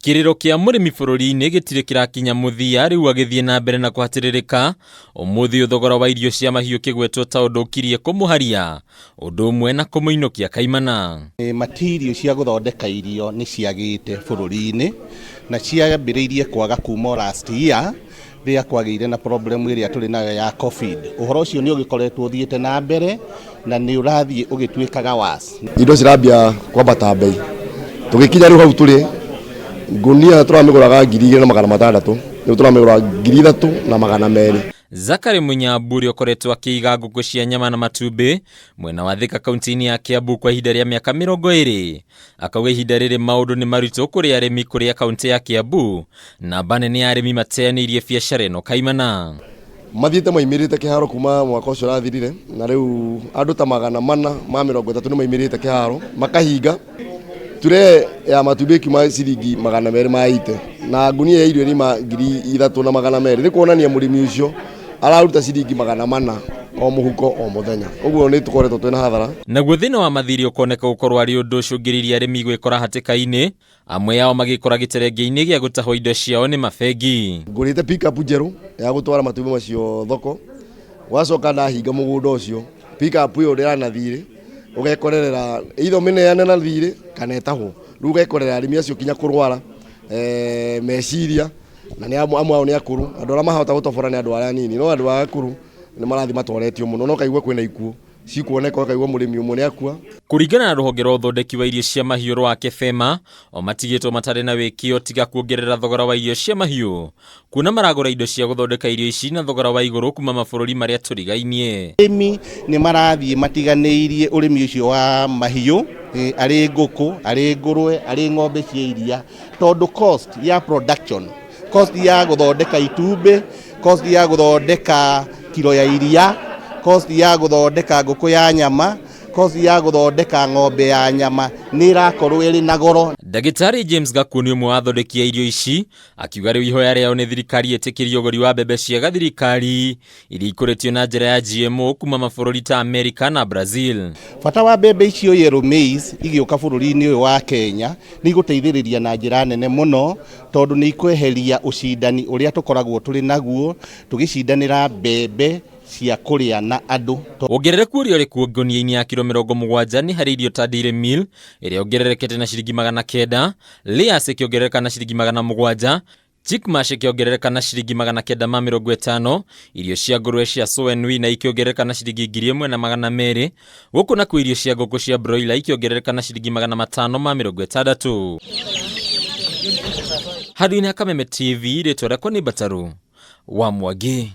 Kĩrĩro kĩa mũrĩmi bũrũri-inĩ gĩtirĩ kĩrakinya mũthia rĩu agĩthiĩ na mbere na kũhatĩrĩrĩka ũmũthĩ ũyũ thogora wa irio cia mahiũ ũkĩgwetwo ta ũndũ ũkirie kũmũharia ũndũ ũmwe na kũmũinũkia kaimana. Material cia gũthondeka irio nĩ ciagĩte bũrũri-inĩ na ciambĩrĩirie kwaga kuma o last year rĩrĩa kwagĩire na problem ĩrĩa tũrĩ nayo ya Covid. Ũhoro ũcio nĩ ũgĩkoretwo ũthiĩte na mbere na nĩ ũrathiĩ ũgĩtuĩkaga worse. Indo cirambia kwambata mbei tũgĩkinya rĩu hau tũrĩ ngunia tũramĩgũraga 2600, rĩu tũramĩgũra 3200. Zachary Munyambu ũrĩa ũkoretwo akĩiga ngũkũ cia nyama na matumbĩ mwena wa Thika kaunti-inĩ ya Kiambu kwa ihinda rĩa mĩaka 20 akauga ihinda rĩrĩ maũndũ nĩ maritũ kũrĩ arĩmi kũrĩa kaunti ya Kiambu. Namba nene ya arĩmi mateanĩirie biacara ĩno kaimana. Mathiĩte maimĩrĩte kĩharo kuma mwaka ũcio ũrathirire, na rĩu andũ ta 430 nĩ maimĩrĩte kĩharo makahinga. Ture ya matumbĩ ĩkiuma ciringi 280 na ngunia ya irio ĩrima 3200. Nĩ kuonania mũrĩmi ũcio araruta ciringi 400 o mũhuko o mũthenya, ũguo nĩ tũkoretwo twĩna hathara. Naguo thĩna wa mathirĩ ũkoneka gũkorwo arĩ ũndũ ũcũngĩrĩirie arĩmi gwĩkora hatĩka-inĩ, amwe ao magĩkora gĩterengeinĩ gĩa gũtahwo indo ciao nĩ mabengi. Ngũrĩte pickup njerũ ya gũtwara matumbĩ macio thoko, gwacoka ndahinga mũgũnda ũcio, pickup ĩyo ndĩrana thirĩ, ũgekorerera either ũmĩneane na thirĩ kana ĩtahwo. Rĩu ũgekorera arĩmi acio kinya kũrwara meciria, na nĩ amwe ao nĩ akũrũ, andũ arĩa mahota gũtobora nĩ andũ arĩa anini, no andũ arĩa akũrũ nĩ marathiĩ matoretio mũno, no ũkaigua kwĩna ikuũ cikuoneka, ũkaigua mũrĩmi ũmwe nĩ akua. Kũringana na rũhonge rwa ũthondeki wa irio cia mahiũ rwa Kefema, o matigĩtwo matarĩ na wĩkĩo tiga kuongerera thogora wa irio cia mahiũ, kuona maragũra indo cia gũthondeka irio ici na thogora wa igũrũ kuma mabũrũri marĩa tũrigainie. Arĩmi nĩ marathiĩ matiganĩirie ũrĩmi ũcio wa mahiũ, arĩ ngũkũ, arĩ ngũrũwe, arĩ ng'ombe cia iria, tondũ cost ya production, cost ya gũthondeka itumbĩ, cost ya gũthondeka kiro ya iria, cost ya gũthondeka ngũkũ ya nyama, cost ya gũthondeka ng'ombe ya nyama nĩ ĩrakorwo ĩrĩ na goro. Ndagĩtarĩ James Gakuo nĩ ũmwe wa athondeki a irio ici, akiuga rĩu ihoya rĩao nĩ thirikari ĩtĩkĩrie ũgũri wa mbembe cia gathirikari iria ikũrĩtio na njĩra ya GMO kuma mabũrũri ta Amerika na Brazil. Bata wa mbembe icio yellow maize igĩũka bũrũri-inĩ ũyũ wa Kenya nĩ igũteithĩrĩria na njĩra nene mũno, tondũ nĩ ikweheria ũcindani ũrĩa tũkoragwo tũrĩ naguo tũgĩcindanĩra mbembe cia kũrĩa na andũ. Wongerereku ũrĩa ũrĩ kuo ngũnia-inĩ ya kiro 70 nĩ harĩ irio ta Dairy Meal ĩrĩa yongererekete na ciringi 900, Layers ĩkĩongerereka na ciringi 700, Chick Mash ĩkĩongerereka na ciringi 950, irio cia ngũrwe cia Sow and Weaner ikĩongerereka na ciringi 1200, gũkũ nakuo irio cia ngũkũ cia broiler ikĩongerereka na ciringi 560. Handũ-inĩ ha Kameme TV, rĩtwa rĩakwa nĩ Mbatarũ wa Mwangi.